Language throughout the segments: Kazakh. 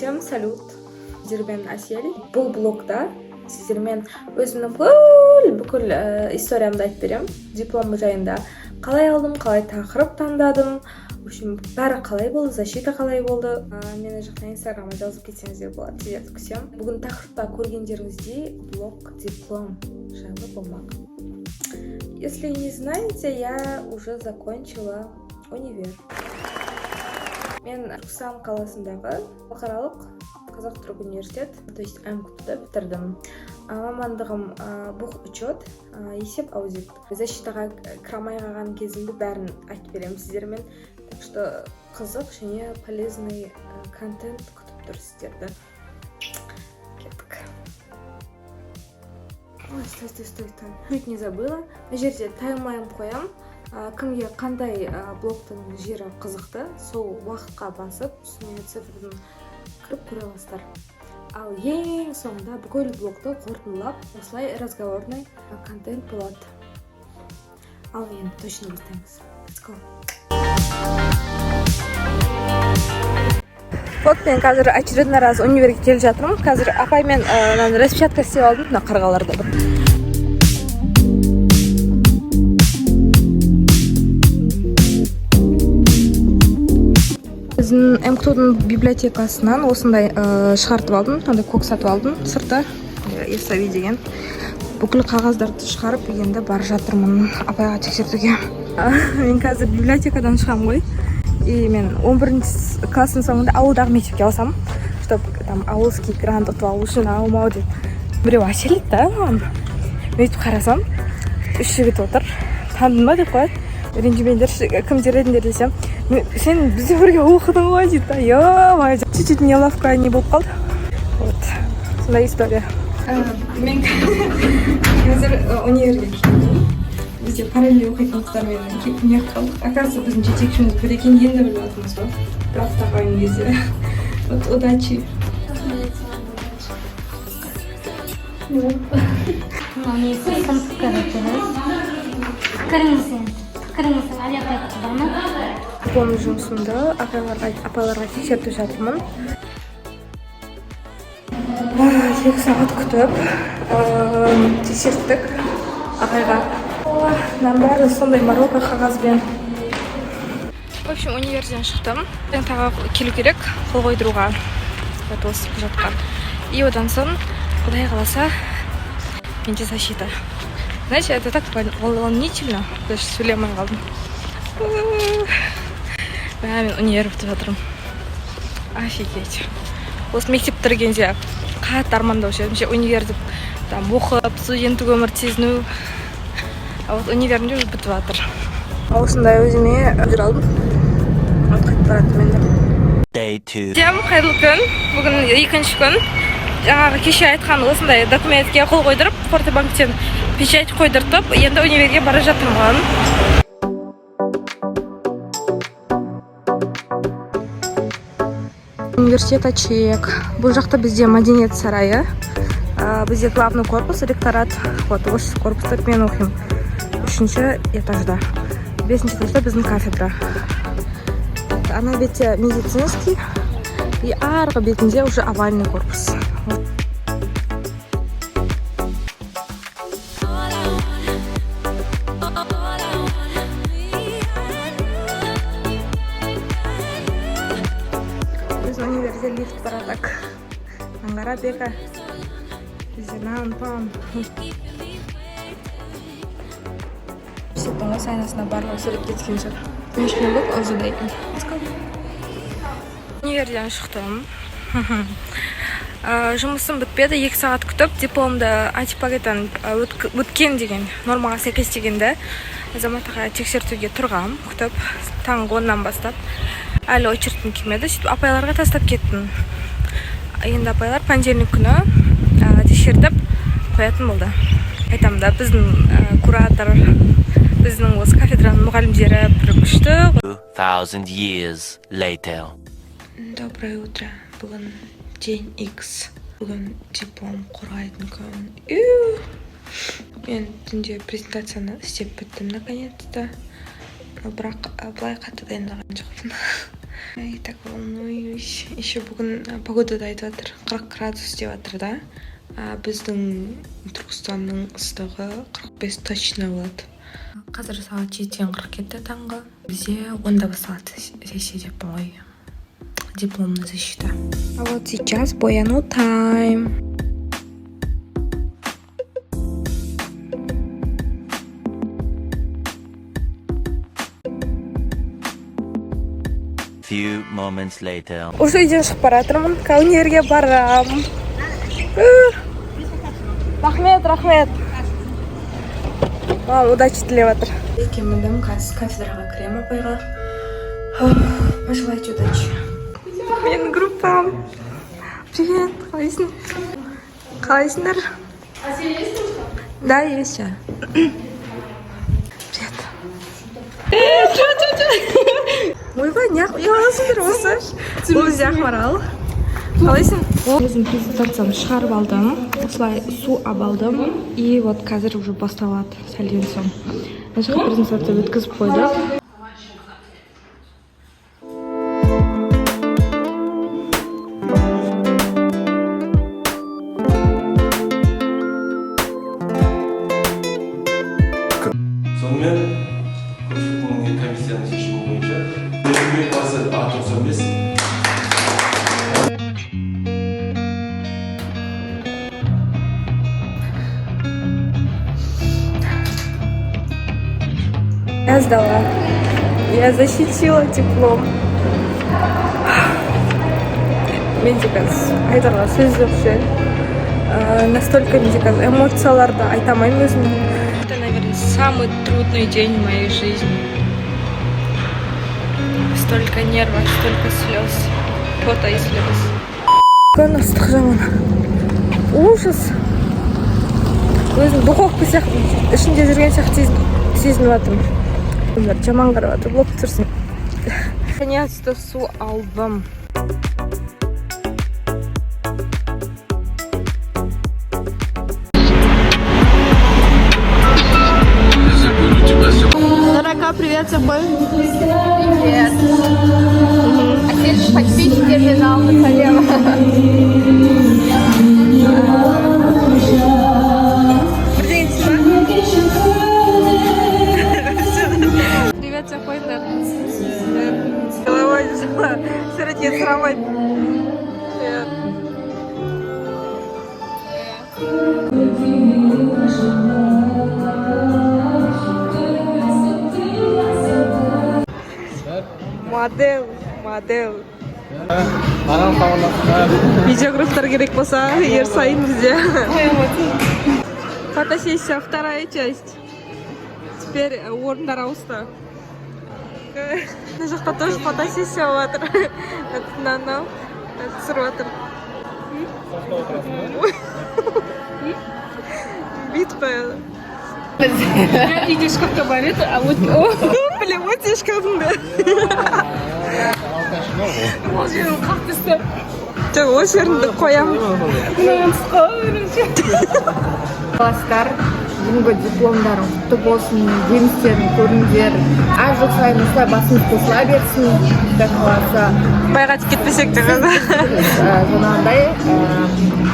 Всем салют! Сіздермен Әсел. Бұл блогта сіздермен өзімнің бүкіл историямды айтып беремін. Диплом жайында: қалай алдым, қалай тақырып таңдадым, в общем, бәрі қалай болды, защита қалай болды. Мені жақта Инстаграмға жазып кетсеңіздер болады, сіздерді күтемін. Бүгін тақырыпта көргендеріңіздей, блог диплом жайлы болмақ. Если не знаете, я уже закончила универ. Мен Түркістан қаласындағы халықаралық қазақ түрік университет, то есть МКТУ-да бітірдім. Мамандығым бухучет, есеп, аудит. Защитаға кіре алмай қалған кезімді, бәрін айтып беремін сіздермен. Так что қызық және полезный контент күтіп тұр сіздерді. Кеттік. Ой, стой, стой, стой, стой, чуть не забыла. Мына жерде таймлайн қоямын. Кімге қандай блогтың жері қызықты, сол уақытқа басып, үстіне цифрын кіріп көре аласыздар. Ал ең соңында бүкіл блогты қорытындылап, осылай разговорный контент болады. Ал енді точно бастаймыз. Let's go. Вот мен қазір очередной раз универге келе жатырмын. Қазір апаймен мынаны распечатка істеп алдым. Мына қарғаларда бір біздің МКТУ-дың библиотекасынан осындай шығартып алдым, мынандай көк сатып алдым, сырты Ясауи деген. Бүкіл қағаздарды шығарып, енді бара жатырмын апайға тексертуге. Мен қазір библиотекадан шығамын ғой, и мен 11 класстың соңында ауылдағы мектепке ауысамын, чтобы там ауылский грант ұтып алу үшін ау мау деп. Біреу «Әсел» дейді да маған. Мен өйтіп қарасам, үш жігіт отыр. «Таныдың ба?» деп қояды. «Ренжімеңдерші, кімдер едіңдер?» десем, «Сен бізбен бірге оқыдың ғой», — дейді да. Е, чуть чуть неловко не болып қалды. Вот сондай история. Мен қазір универге келдім. Бізде параллель оқитын қыздармен келіп неғып қалдық. Оказывается, біздің жетекшіміз бір екен, енді біліп жатырмыз ғой бір апта қалған кезде. Вот, удачи. Мынау пікір дұрыс. Пікіріңіз енді. Пікіріңіз аяқ ма? Диплом жұмысымды апайларға тексертіп жатырмын. 2 сағат күтіп, тексерттік ағайға. Мынаның бәрі сондай морока қағазбен. В общем, универден шықтым. Енді тағы келу керек қол қойдыруға, вот осы құжатқа. И одан соң, құдай қаласа, менде защита. Знаете, это так волнительно, даже сөйлей алмай қалдым. Мә, мен универ бітіп жатырмын, офигеть. Осы мектеп бітіргенде қатты армандаушы едім ше, универді там оқып, студенттік өмірді сезіну. А вот универімде уже бітіп жатыр. Осындай өзіме жүре алдым. Вот қайтып бара жатырмын енді. Day two. Всем қайырлы күн! Бүгін екінші күн. Жаңағы кеше айтқан осындай документке қол қойдырып, Форте банктен печать қойдыртып, енді универге бара жатырмын. Университет Ачек. Бұл жақта бізде мәдениет сарайы. Бізде главный корпус, ректорат. Вот осы корпуста мен оқимын, үшінші этажда. Бесінші этажда біздің кафедра. Ана бетте медицинский, и арғы бетінде уже овальный корпус. Вот. Біздің универде лифт бар. Так, аңғара бека, бізде нан пан. Университеттің осы айнасына барлығы суретке түскен шығар. Бірінші блок ОЗД екен. Let's go. Универден шықтым. Жұмысым бітпеді. 2 сағат күтіп, дипломды антиплагиаттан өткен деген, нормаға сәйкес дегенді Азамат ағай тексертуге тұрғам күтіп, таңғы 10-нан бастап. Әлі очередім келмеді. Сөйтіп апайларға тастап кеттім. Енді апайлар понедельник күні тексертіп қоятын болды. Айтамын да, біздің куратор, біздің осы кафедраның мұғалімдері бір күшті. 2,000 years later. Доброе утро. Бүгін день X. Бүгін диплом қорғайтын күн. Ю! Мен түнде презентацияны істеп біттім наконец-то. Но бірақ былай қатты дайындалған жоқпын. И так волнуюсь. Еще бүгін погода да айтып жатыр, 40 градус деп жатыр да. А біздің Түркістанның ыстығы 45 точно болады. Қазір сағат 7:40 кетті таңғы. Бізде 10-да басталады сессия деп ой. Дипломная защита. А вот сейчас бояну тайм. Few moments later. Уже үйден шығып бара жатырмын, универге барам. Рахмет, рахмет. Маған удачи тілеп жатыр. Міндім, қазір кафедраға кіремін апайға. Пожелайте удачи. Менің группам. Привет, қалайсың? Қалайсыңдар? Да, есть я. Привет. Ойбай, неғып ұяласыңдар осы? Бұл бізде Ақмарал. Қалайсың? Өзім презентациямды шығарып алдым. Осылай су алдым. И вот қазір уже басталады сәлден соң. Мына жаққа презентация өткізіп қойдық. Сонымен, көпшіліктің, комиссияның шешімі бойынша Бердібек басы А 95. Я сдала. Я защитила диплом. Менде қазір айтарға сөз жоқ ше. Настолько менде қазір эмоцияларды айта алмаймын өзімнің. Это, наверное, самый трудный день в моей жизни. Столько нервов, столько слез, пота и слез. Күн ыстық жаман. Ужас. Өзім духовка сияқты ішінде жүрген сияқты сезініп жатырмын. Адамдар жаман қарап жатыр, блог түсірсін. Наконец-то су алдым. Нарака, привет, собой. Привет. Асель, подписчики журнал Салема. Привет, Сапойдар. Головой взяла. Суретке сұрамайды. Привет. Модель, модель. Маған хабарласыңдар. Видеографтар керек болса, Ерсайын бізде. Фотосессия, вторая часть. Теперь орындар ауысты. Мына жақта тоже фотосессия болып жатыр. Мынау түсіріп жатыр. Бүйтіп қояды. Үйде шкафта бар еді, а вот Блин, өте шкафыңда. Ол жерін қақ тастап. Жоқ, осы жеріңді қоямын. Класстар, бүгінгі дипломдарың құтты болсын, жеңістерін көріңдер. Әр жыл сайын осылай басымыз қосыла берсін, Құдай қаласа. Байға тиіп кетпесек те. Жаңағындай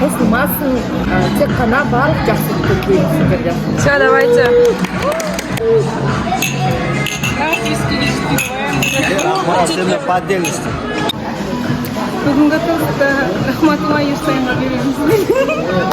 қосылмасын, тек қана барлық жақсылықты тілеймін сіздерге. Все, давайте. По отдельности. Бүгінгі тостты Рахматулла Ерсайынға береміз.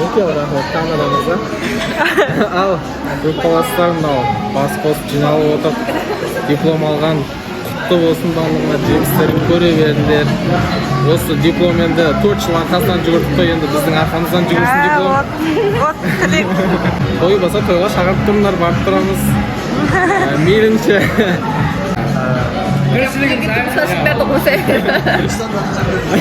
Өте рахмет, камерамызға. Ал, группаластар, мынау бас қосып жиналып отырып, диплом алған құтты болсын, барлығына жеңістерін көре беріңдер. Осы диплом енді 4 жыл арқасынан жүгірдік қой, енді біздің арқамыздан жүгірсін диплом. Вот, вот тілек. Той болса, тойға шақырып тұрыңдар, барып тұрамыз. Мейлінше. Шашыңдарды қосайық.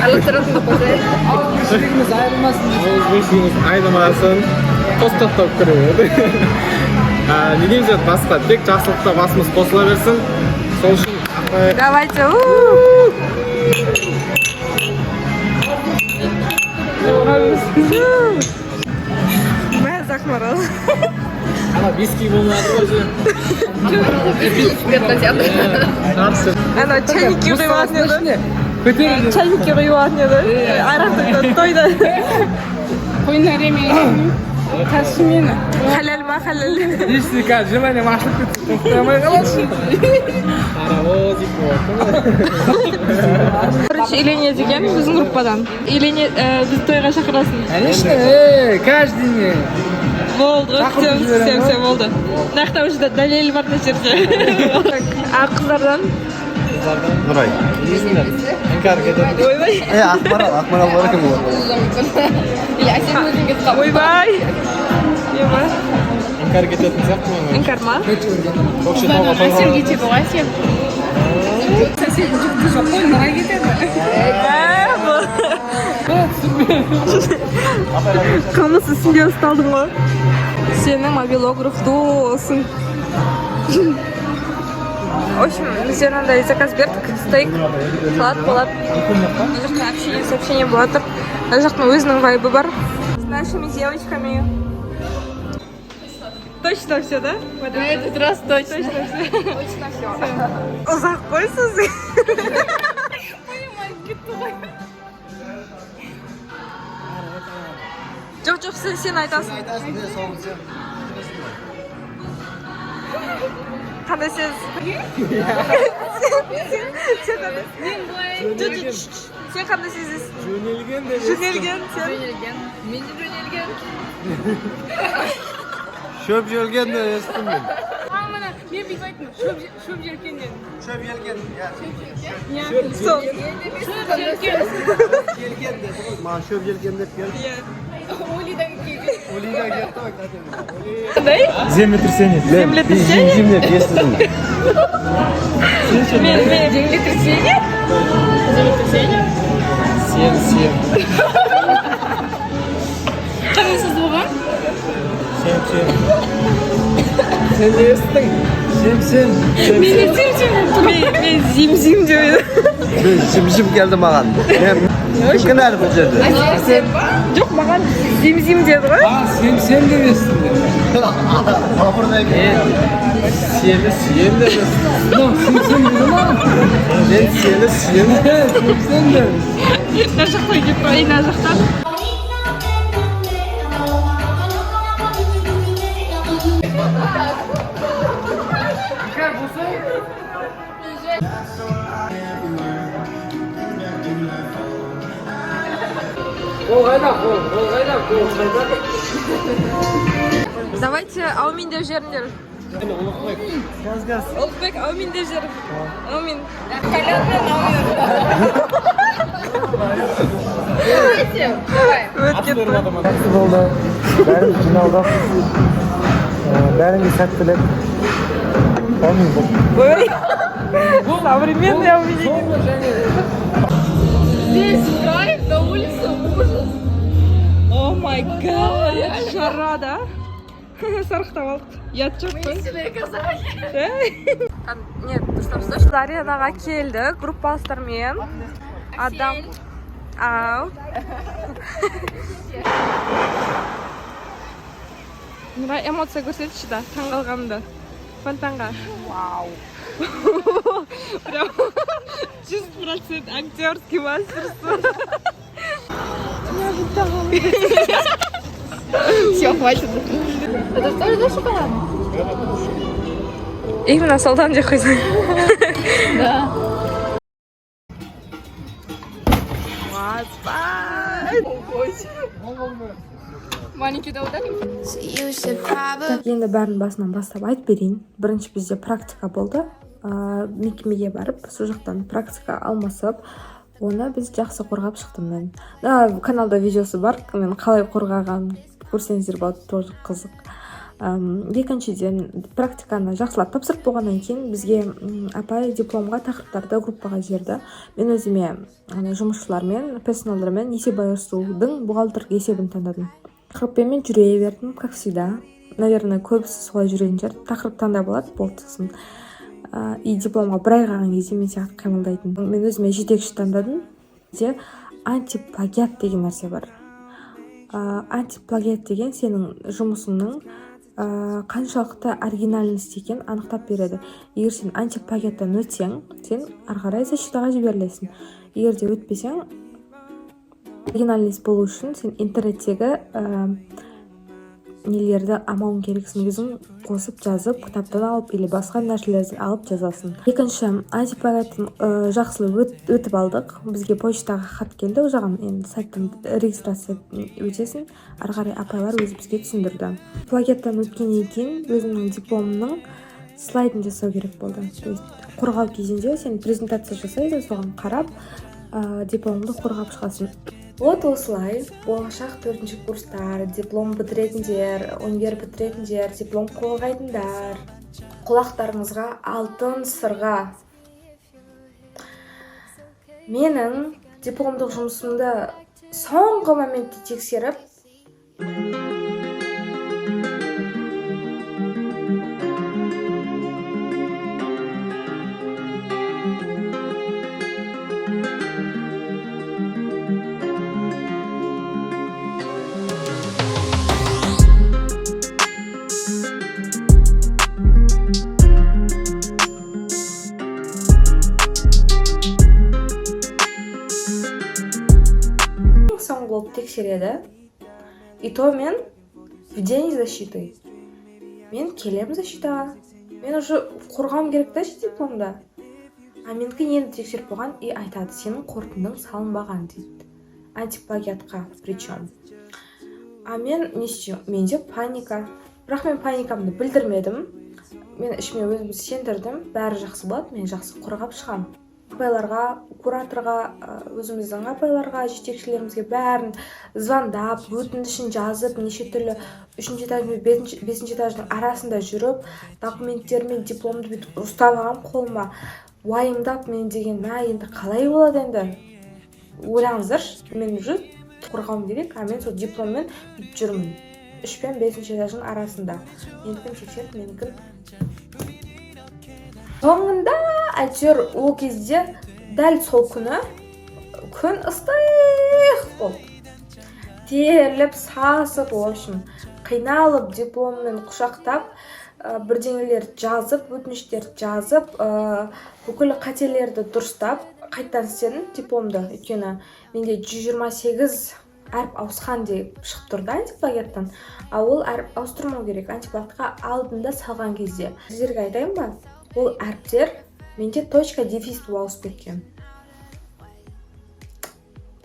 Араластыратын қосайық. Ауызбіршілігіміз айнымасын, тост тауып кіре береді. Не дейміз енді басқа, тек жақсылықта басымыз қосыла берсін. Сол үшін апай. Давайте. У. Мәз, Ақмарал. Ана Виски болмады ғой же. Ана чайникке құйып алатын еді. Көтерілді. Чайникке құйып алатын еді. Арақ тойда. Қойна ремень. Қарсы мені. Халал ма, халал. Ешті қазір желанием ашылып кетті. Тоқтай алмай қаласың. Паровозик болады. Короче, Елене деген біздің группадан. Елене, бізді тойға шақырасың. Конечно, ей, каждый день. Болды ғой, Шақырып күтеміз, жіберемін все, ғой. все, болды. Мына жақта уже дәлел бар мына жерде. А қыздардан? Нұрай. Іңкәр кетеді. Ойбай. Е, Ақмарал, Ақмарал бар екен ғой. Ойбай. Не бар? Іңкәр кететін сияқты мен. Іңкәр ма? Көкшетауға тойға Әсел кетеді ғой, Әсел. Әсел жүкті жоқ қой, Нұрай кетеді. Қылмыс үстінде ұсталдың ғой. Сенің мобилограф досың. В общем, біздер мынандай заказ бердік. Стейк, салат болады. Мына жақта общение, сообщение болып жатыр. Мына жақтың өзінің вайбы бар. С нашими девочками. Точно все, да? На этот раз точно. Точно все. Точно все. Ұзақ қой сіз. Жоқ, жоқ, сен айтасың. Қандай сөз? Сен қандай? Жоқ, жоқ, сен қандай сезесің? Жөнелген деп. Жөнелген, сен? Мен де жөнелген. Шөп желген де естім мен. А, міне, мен бүйтіп айттым, шөп, шөп желкен дедім. Шөп желген, иә. Сол. Шөп желкен. Желген деді ғой. Маған шөп желген деп келді. Олидан келген. Олиға кетті ғой кәдімгі. Қандай? Землетрясение. Землетрясение? Зим деп естідім. Мен Землетрясение? Землетрясение? Сен, сен. Қандай сөз болған? Сен, сен. Сен не естің? Сен, сен. Мен зим зим мен зим зим деп едім. Жим жим келді маған. Мен кім кінәлі бұл жерде? Жоқ, маған зим зим деді ғой. А, сен, сен деп естің. Бабырдай Мен сені сүйем деп естім. Мынау сен, сен деді ма? Мен сені сүйем. Сен, сен деп. Мына жақтан кетті ғой, мына жақтан. Қол қайда, қол, қол қайда, қол қайда? Давайте аумин деп жіберіңдер. Газ, газ. Ұлықбек, аумин деп жібер. Аумин. Кальянмен аумин. Өтіп кетті. Жақсы болды. Бәріміз жиналдық. Бәріңе сәттілік. Әумин болды. Ой. Современный аумин. Здесь драйв на улице, ужас. Oh my God, это жара, да? Сарықтап алдық. Ұят жоқ қой. Казахи. Нет, дұрыстап ұсташы. Аренаға келді группаластармен. Адам. Ау. Нұрай, эмоция көрсетші да, таңғалғанымды. Фонтанға. Вау. Прям 100% актерский мастерство. Не ожидала. Все, хватит. Это что, да, шоколад? Именно солдан деп қойсаң. Да. Оспай. Маленький да ударим? Так, енді бәрін басынан бастап айтып берейін. Бірінші бізде практика болды. Мекемеге барып, сол жақтан практика алмасып, оны біз жақсы қорғап шықтым мен. Каналда видеосы бар, мен қалай қорғаған көрсеңіздер болады, тоже қызық. Екіншіден, практиканы жақсылап тапсырып болғаннан кейін бізге апай дипломға тақырыптарды группаға жіберді. Мен өзіме ана жұмысшылармен, персоналдармен есеп айырысудың бухгалтерлік есебін таңдадым. Тақырыппен мен жүре бердім, как всегда. Наверное, көбісі солай жүретін шығар. Тақырып таңдап алады, болды сосын. И дипломға бір ай қалған кезде мен сияқты қимылдайтын. Мен өзіме жетекші таңдадым. Бізде антиплагиат деген нәрсе бар. Антиплагиат деген сенің жұмысыңның Қаншалықты оригинальность екенін анықтап береді. Егер сен антиплагиаттан өтсең, сен ары қарай защитаға жіберілесің. Егер де өтпесең, оригинальность болу үшін сен интернеттегі нелерді алмауың керексің, өзің қосып жазып, кітаптан алып или басқа нәрселерден алып жазасың. Екінші антиплагиаттан жақсылап өтіп алдық. Бізге почтаға хат келді. Ол жағын енді сайттан регистрация өтесің, ары қарай апайлар өзі бізге түсіндірді. Плагиаттан өткеннен кейін өзімнің дипломымның слайдын жасау керек болды. То есть қорғау кезінде сен презентация жасайсың, соған қарап дипломыңды қорғап шығасың. Вот осылай. Болашақ төртінші курстар, диплом бітіретіндер, универ бітіретіндер, диплом қорғайтындар, құлақтарыңызға алтын сырға. Менің дипломдық жұмысымды соңғы моментте тексеріп, ең соңғы болып тексереді. И то мен в день защиты мен келемін защитаға, мен уже қорғауым керек та дипломда, а менікі енді тексеріп қойған. И айтады: «Сенің қорытындың салынбаған», — дейді, антиплагиатқа причем. А мен не істеймін? Менде паника, бірақ мен паникамды білдірмедім. Мен ішіме өзімді сендірдім: бәрі жақсы болады, мен жақсы қорғап шығамын. Апайларға, кураторға, өзіміздің апайларға, жетекшілерімізге бәрін звондап, өтінішін жазып, неше түрлі үшінші этаж мен бесінші этаждың арасында жүріп, документтермен дипломды бүйтіп ұстап алғанмын қолыма, уайымдап. Мен деген: «Мә, енді қалай болады?» Енді ойлаңыздаршы, мен уже қорғауым керек, а мен сол дипломмен бүйтіп жүрмін үш пен бесінші этаждың арасында. Менікін тексеріп, менікін соңында әйтеуір. Ол кезде дәл сол күні күн ыстық болды, терлеп сасып, в общем, қиналып, дипломмен құшақтап, бірдеңелер жазып, өтініштер жазып, бүкіл қателерді дұрыстап, қайтадан істедім дипломды. Өйткені менде 128 әріп ауысқан деп шығып тұр да антиплагиаттан, а ол әріп ауыстырмау керек антиплагиатқа алдында салған кезде. Сіздерге айтайын ба, ол әріптер менде точка, дефис болып ауысып кеткен.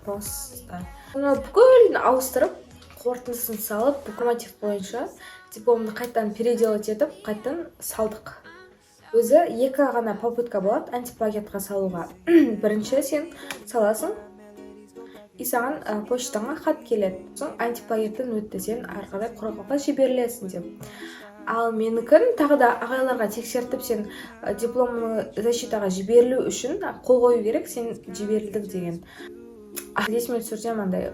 Просто оны бүкілін ауыстырып, қорытындысын салып, бүкіл мотив бойынша дипломды қайтадан переделать етіп, қайтадан салдық. Өзі екі ғана попытка болады антиплагиатқа салуға. Бірінші сен саласың, и саған почтаңа хат келеді, сосын антиплагиаттан өтті, сен ары қарай қорғауға жіберілесің деп. Ал менікін тағы да ағайларға тексертіп, сен дипломны защитаға жіберілу үшін қол қою керек, сен жіберілдің деген. Есіме түсірсем, андай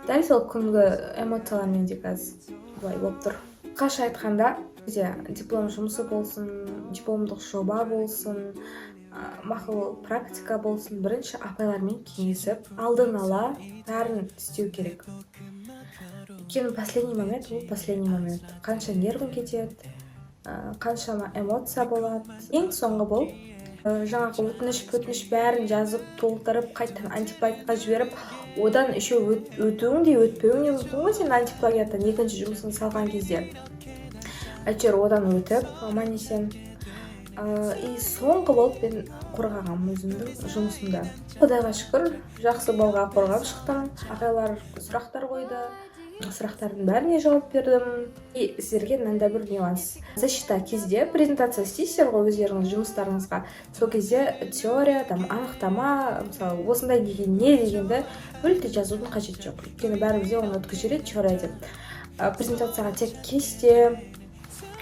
дәл сол күнгі эмоциялар менде қазір былай болып тұр. Қысқаша айтқанда, бізде диплом жұмысы болсын, дипломдық жоба болсын, мақұл, практика болсын, бірінші апайлармен кеңесіп, алдын ала бәрін істеу керек. Өйткені последний момент ол последний момент, қанша нервің кетеді, қаншама эмоция болады. Ең соңғы болып жаңағы өтініш өтініш бәрін жазып, толтырып, қайтадан антиплагиатқа жіберіп, одан еще өтуің де, өтпеуің де мүмкін ғой сен антиплагиаттан екінші жұмысын салған кезде. Әйтеуір одан өтіп, аман есен и соңғы болып мен қорғағанмын өзімнің жұмысымды. Құдайға шүкір, жақсы балға қорғап шықтым. Ағайлар сұрақтар қойды, сұрақтардың бәріне жауап бердім. И сіздерге мынандай бір нюанс: защита кезде презентация істейсіздер ғой өздеріңіз жұмыстарыңызға, сол кезде теория, там, анықтама, мысалы, осындай деген не дегенді мүлде жазудың қажеті жоқ, өйткені бәріміз де оны өткізіп жібереді теория деп. Презентацияға тек кесте,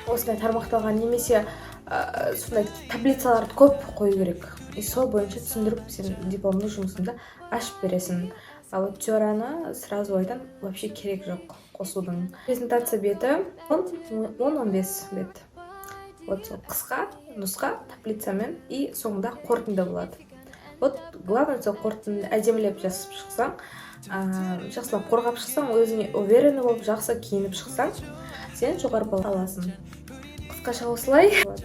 осындай тармақталған немесе сондай таблицаларды көп қою керек, и сол бойынша түсіндіріп, сен дипломдық жұмысыңды ашып бересің. А вот теорияны сразу айтамын, вообще керек жоқ қосудың. Презентация беті 10-15 бет, вот сол қысқа нұсқа таблицамен, и соңында қорытынды болады. Вот главное, сол қорытындыны әдемілеп жазып шықсаң, жақсылап қорғап шықсаң, өзіңе уверенный болып, жақсы киініп шықсаң, сен жоғары балл аласың. Қысқаша осылай. Вот.